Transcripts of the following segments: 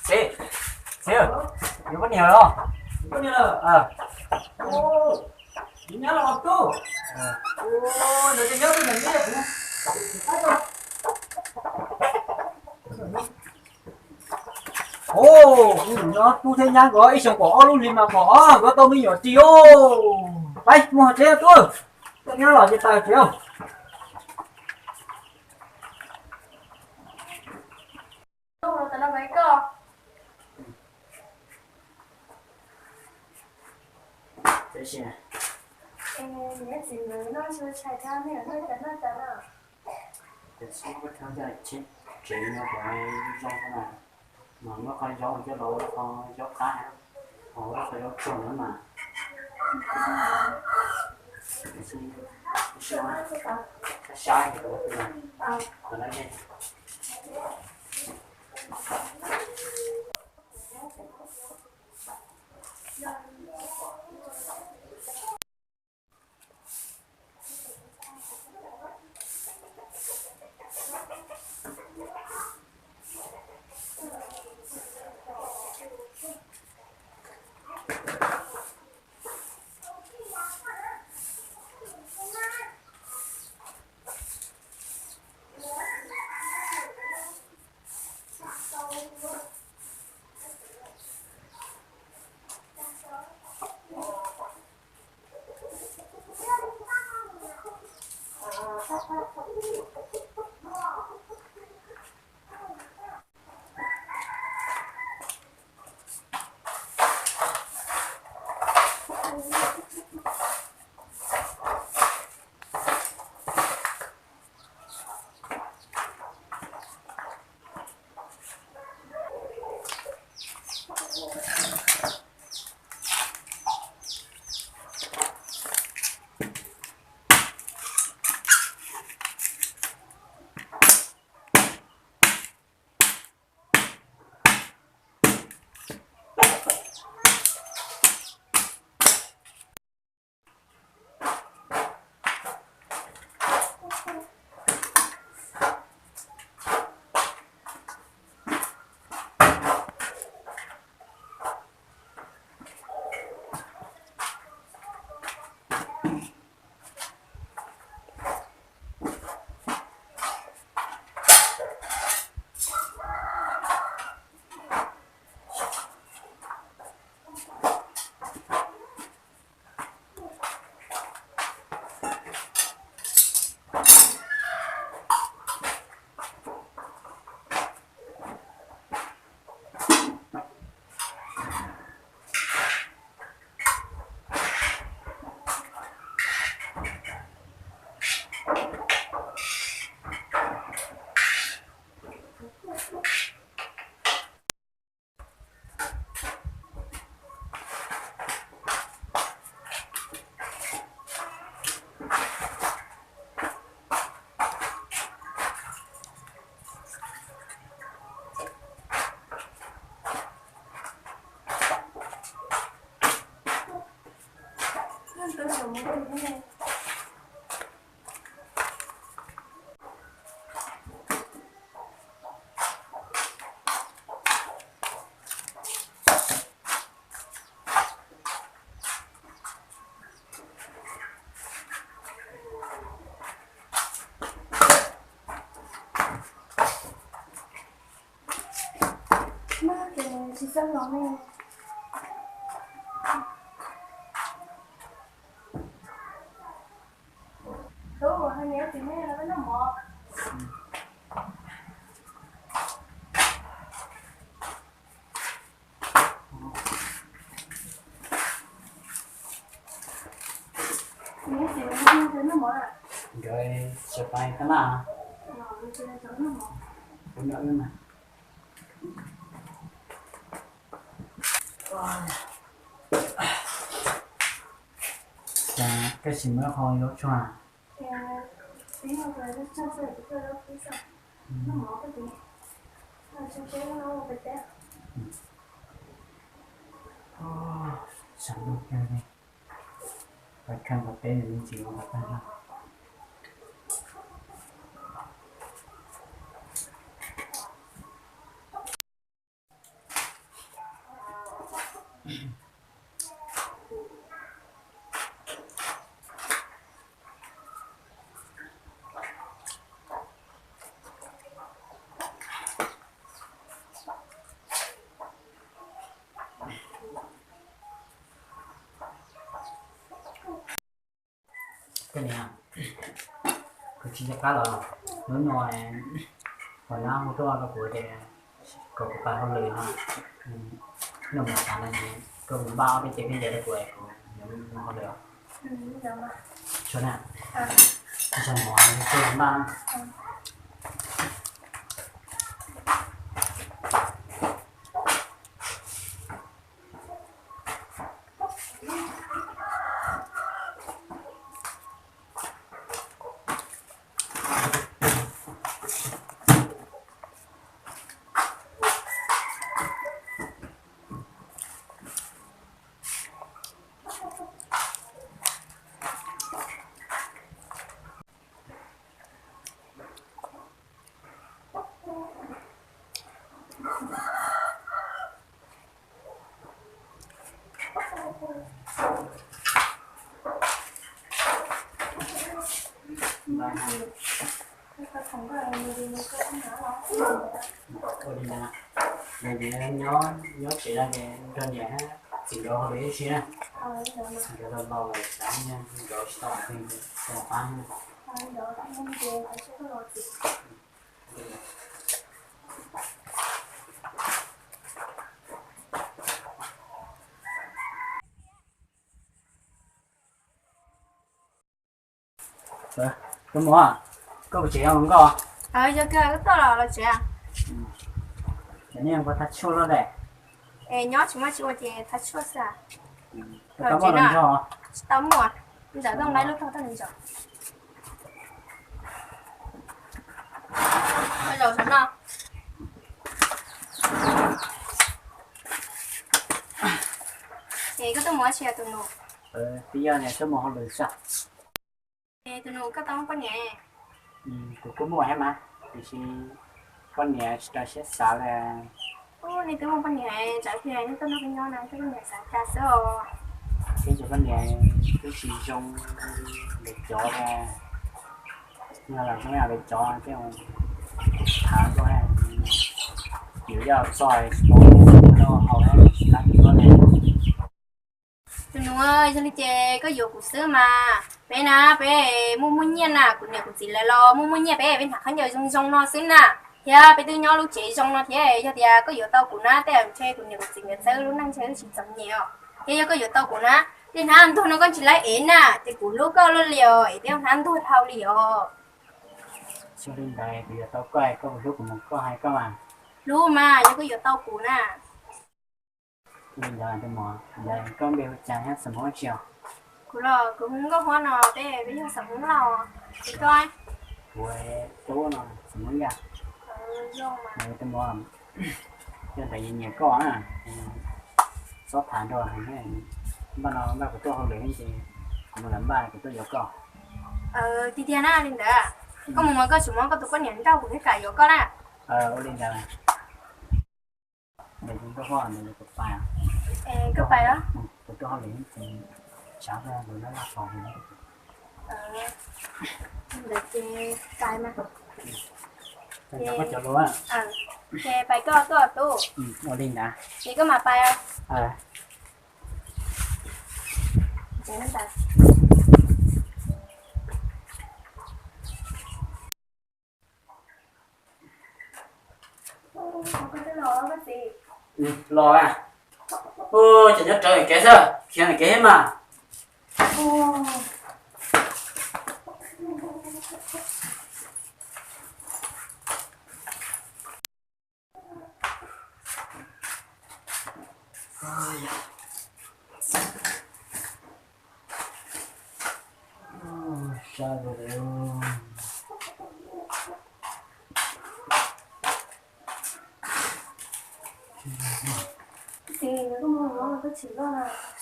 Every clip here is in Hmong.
Txiv, txiv, yuav poj niam los? Ua, kuv nyob tub thiab nyab nkawd ib xyoos pom ob lub hli mas pom nkawd tau me nyuam ris os. Peb mus hauv tsev tub, koj nyob los ces tawm tsev. Tiam sis, tiam sis muab koj rhaub coj tsev no kom zoo na, mas muab qhov zaub coj los ua qhov zaub qab, ho ua qhov zaub tsuag na mas. Tiam sis, sab sab, kom lawv, kom lawv Nkawd tsis pais kab laj, kuv nrog wb mas. Cas koj tsis muab qhov zaub tsuag? Tsam ntuj kawg li, pais kheej qhov teb nws me ntsis ua qhov tag no. Koj niam, kuv tsis nco qab los, hnub no, hos nab hu tuaj rau kuv tias kom kuv pab hauj lwm no, noj mov tas no ces koj mus npaj ob peb cev khaub ncaws rau kuv, kuv yuav mus hauj lwm. Tso na, tso mov koj mus npaj na. Ua li ntawd, nyob nyob tsev no ces nrog niam txiv nkawd hauj lwm ib si na. Nkawd los laus lawm, nrog tsis tau, tau pab na. Tus muam, koj puas tseem yog nkauj? Yog kawg, koj tuaj los los tsev. Cov niag ua thaj tshuaj loj daim. Nyob tsis muaj tsis ua ces thaj tshuaj xwb. Tsis tau muaj, ntawm Tooj Laib lub tog tag nws zaum. Zaum saum no. Es koj tuaj mus ua tsi tus nus? Twb yog niam tuaj mus hauj lwm xwb. Es tus nus koj tau muaj poj niam? Kuv kuj muaj thiab mas, tiam sis poj niam tsis rau siab xav li. Ub, nej twb muaj poj niam tsam tiag nej tuaj nrog peb nyob na, twb poj niam xav cas xwb os. Peb cov poj niam twb tsis zoo li cov, yog los zoo yam li cov tej thav ntuj, yus yog txog tsis paub lub haus tsis qab cuab li. Tus nus, yog li ces koj yuav kuv xwb mas. Peb na, peb muaj muaj nyiaj na, kuv niam kuv txiv lawv los muaj muaj nyiaj, peb peb hnav khaub ncaws zoo zoo no xwb na. Thiab peb twb nyob lub tsev zoo no thiab, yog tias koj yuav tau kuv na, tej zaum ntshe kuv niam kuv txiv nkawd txawb lub neej ntshe wb tsis txom nyem os. Thiab yog koj yuav tau kuv na, tej hnab ntuag no koj tsis laib ev na, ces kuv hlub koj luaj li os, es peb ua hnab ntuag dhau li os. Tsis li ntawd, kuv yuav tau koj, koj puas hlub kuv mas, koj hais koj mas. Hlub mas, yog koj yuav tau kuv na. Li ntawd tus muam, ntawd koj npe hu cas thiab xeem Hmoob dab tsi os? Kuv los kuv hu Nkauj Huab no, peb peb yog xeem Hmoob Lauj. Es koj? Kuv Tub no, xeem Hmoob Yaj. Tus muam, yog ntawd nyiam nyiam koj na, txhob tham nrog, npaj no npaj kuv tuaj hauj lwm ces kuv mus lawm npaj kuv tuaj yuav koj. Tiag tiag na li ntawd, koj mus mas koj tsis muab koj tus poj niam nrauj kuv thiaj kam yuav koj na. Ua li ntawd. Ntawd kuv tuaj hauj lwm ces tshav lawm kuv laj laj faus. Ntawd ces pais mas. Ces pais koj tuaj tub. Ua li ntawd. Ces koj mam pais. Los a. Ces nyob rawv kev xwb, khiav kev mas.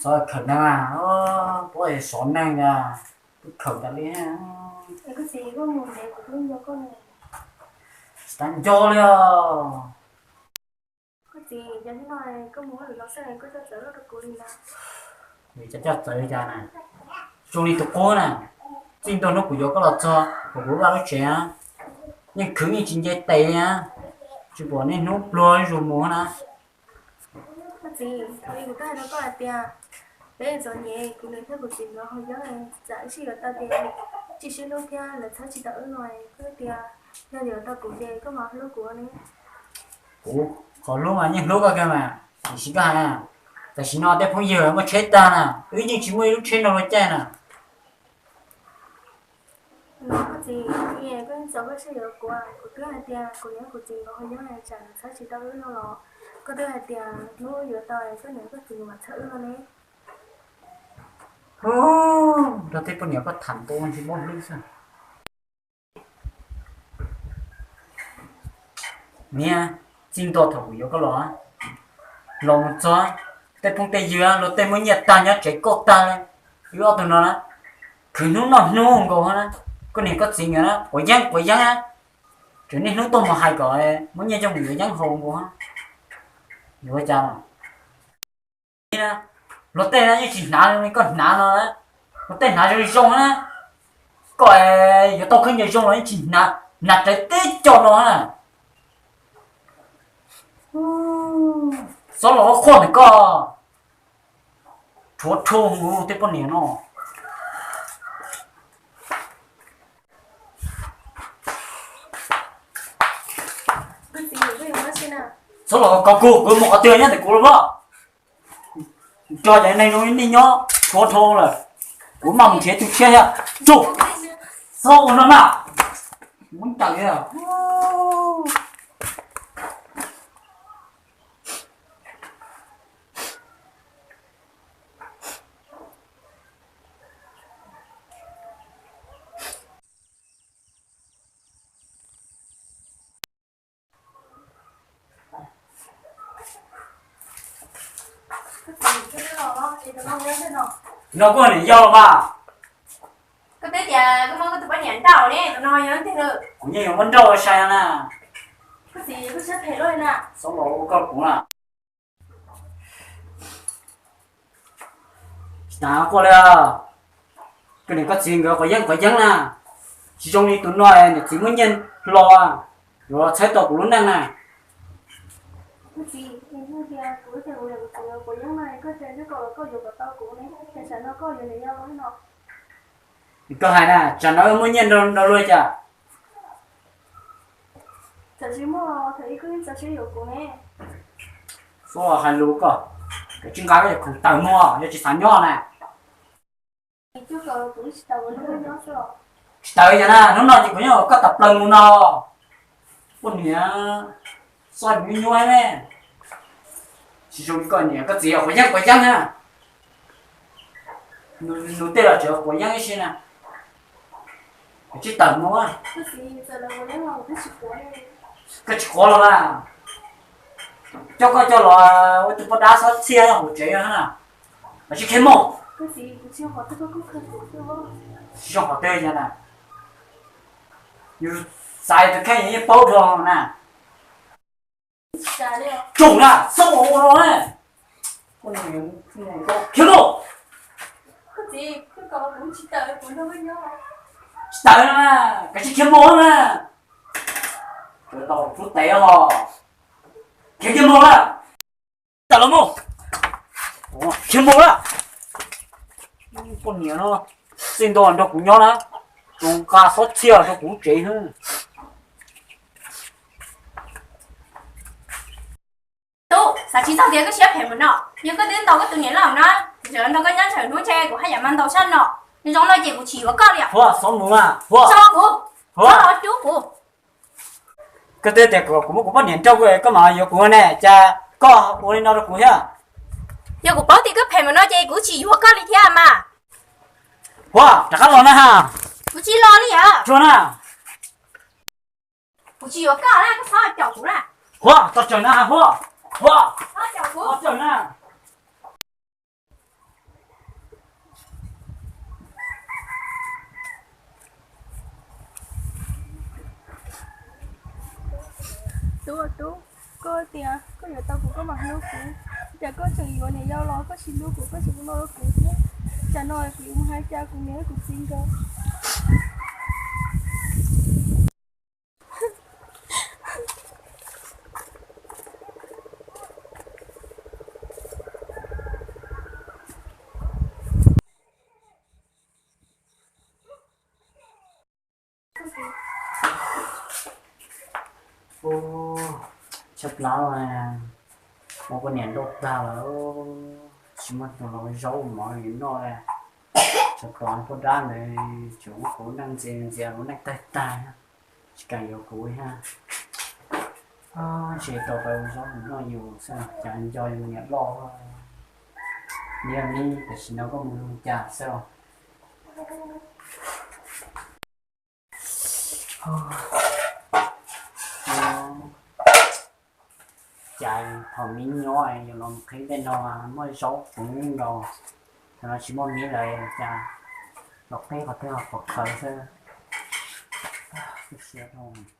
Xyov khawm neeg, puab xyov neeg, twb khawm tas li. Tsis tas nco li os. Txiv, yog li no koj mus ua lwm lub xwb, koj coj txawv luaj rau kuv li ntawd. Cov coj txawv li cas na? Zoo li tus qub na, txij ntua hnub kuv yuav koj los txog thaum kuv lub vaj lub tsev, yeej khwv yeej tsis nce tes li na, tsis pom niaj hnub pluag zuj zus mus na. Koj txiv, thaum ub kuv twb hais rau koj hais tias, peb txom nyem, kuv niam thiab kuv txiv nkawd ho yog, tsam wb sib yuav tau tias tsis sib hlub thiab lawv txhawb tsis tau wb no, koj tias yog yuav tau kuv ces koj mam hlub kuv ne. Kuv qhov hlub mas yeej hlub koj kawg mas, tiam sis koj hais na, tam sim no tej phooj ywg muaj tsheb tag na, wb yeej tsis muaj ib lub tsheb nrog luag caij na. Koj txiv, koj txawm koj sib yuav kuv, kuv twb hais tias kuv niam kuv txiv nkawd ho yog, tsam lawv txhawb tsis tau wb no los, koj twb hais tias hnub yuav tau koj niam koj txiv mam txhawb wb no ne. Hu, nrog tej poj niam koj tham ntaus ntsis muab hlwb xwb. Niam, txij ntua thaum kuv yuav koj los, los mus txog, tej phooj tej ywg luag tej muaj nyiaj tag nyob tsev kauj tag li, wb ob tug no na, khwv hnub noj hnub nkaus na, koj niam koj txiv nkawd na quav yeeb quav yeeb na, tseem niaj hnub tuaj mus hais kom muab nyiaj coj mus yuav yeeb haus nkaus, yuav ua cas los. Luag tej na yeej tsis hnav li koj hnav no, luag tej hnav zoo zoo na, koj yuav tau khaub ncaws zoo los yeej tsis hnav, hnav rawv teb co no na. Xob los qhuaj ntawm koj, rhuav rhuav mus tej poj niam no. Xob los koj kuv, kuv mus qhov twg nyob ntawm kuv los mas. Nrog cov neeg zoo li nej nyob rhuav rhuav lawm, kuv mam mus nrhiav tus tshiab thiab. Tsuj, txhob ua no na, muab ncaws. No kuj niam yau los mas. Koj twb tias koj muab koj tus poj niam nrauj ne, no yog leej twg? Kuv yeej yuav muab nrauj sai na. Koj txiv, koj siab phem luaj na. Xob los ua koj kuv na. Tsis tas quaj li, koj niam koj txiv nkawd quav yeeb quav yeeb na, tsis zoo li tus no niam txiv muaj nyiaj hlo, yuav txhawb tau kuv lub neej na. Koj txiv, kuv tias kuv niam kuv txiv nkawd quav yeeb na, koj tias koj yuav kom tau kuv ne, cas tsam no koj yuav niam yau no. Koj hais na, tsam no wb muaj nyiaj nrog luag cas? Txawm tsis muaj los thaum ub koj yeej txaus siab yuav kuv ne. Suav hais lus koj, koj tsis nqa koj cov khoom tawm mus, yog tsis xav nyob na. Tsis tawm li cas na, hnub no ces kuv yeej koj tawm plaws mus no. Poj niam, xoj nyuaj nyuaj ne. Tsis zoo li koj niam koj txiv quav yeeb quav yeeb na. Nws tej los tseem quav yeeb ib si na. Koj tsis tawm mus, koj tsis quav los mas. Coj koj coj los ua tus poj dab xob txhiaj hauv tsev na. Koj tsis khiav mus. Tsis zoo qhov twg na. Yus xaiv tus kheej yus yeej paub dua na. Tsuj na, txhob ua no na. Khiav mus. Tsis tawm na, koj tsis khiav mus na. Tau rub tes os. Khiav kiag mus na. Tawm los mus. Khiav mus na. Poj niam no, txij ntua nrog kuv nyob na, tsuas nqa xob txhiaj rau kuv tsev xwb. Tub, xav tsis txog tias koj siab phem npaum no. Yog koj twb ntaus koj tus niam loj no, txawm nrog koj nyob ntshaw hnub ntshe kuv haj yam mas ntaus sab no. Zoo no ces kuv tsis yuav koj li os. Huaj, txhob mus na, huaj. Tso kuv, txhob los cub kuv. Koj twb tias kom kuv muab kuv poj niam nrauj koj mas yuav kuv ne, cas koj ua li no rau kuv thiab? Yog kuv paub tias koj phem npaum no ces kuv tsis yuav koj li thiab mas. Huaj, rov qab los na ha. Kuv tsis los li os. Tsuag na. Kuv tsis yuav koj na, koj txhob caum kuv na. Huaj, tos tsawg na, huaj. Huaj, txhob caum kuv, tos tsawg na. Tub, tub, Koj tias koj yuav tau kuv koj mam hlub kuv, cas koj tseem yuav niam yau los koj tsis hlub kuv, koj tseem ua no rau kuv thiab. Cas no kuv yuav mus hais cas kuv niam kuv txiv nkawd? Ub, tshaib plab, ua kuv niam nrauj tag lawm, tsis muaj tus los zaub mov li noj li. Tshaib plab, poj dab ntawd tseem muab kuv neej ntxias ntxias kuv neej tag tag, tsis kam yuav kuv thiab. Ntshe tau pais ua zaub mus noj yus xwb, cas nco yus niam loj. Niam, tam sim no koj mus li cas xwb los? Cas thaum miv nyob yus los qhib tej no muaj zaub puv nkaus, thaum no tsis muaj miv lawm cas los qhib qhov twg los pom qhawv xwb. Kub siab dhau.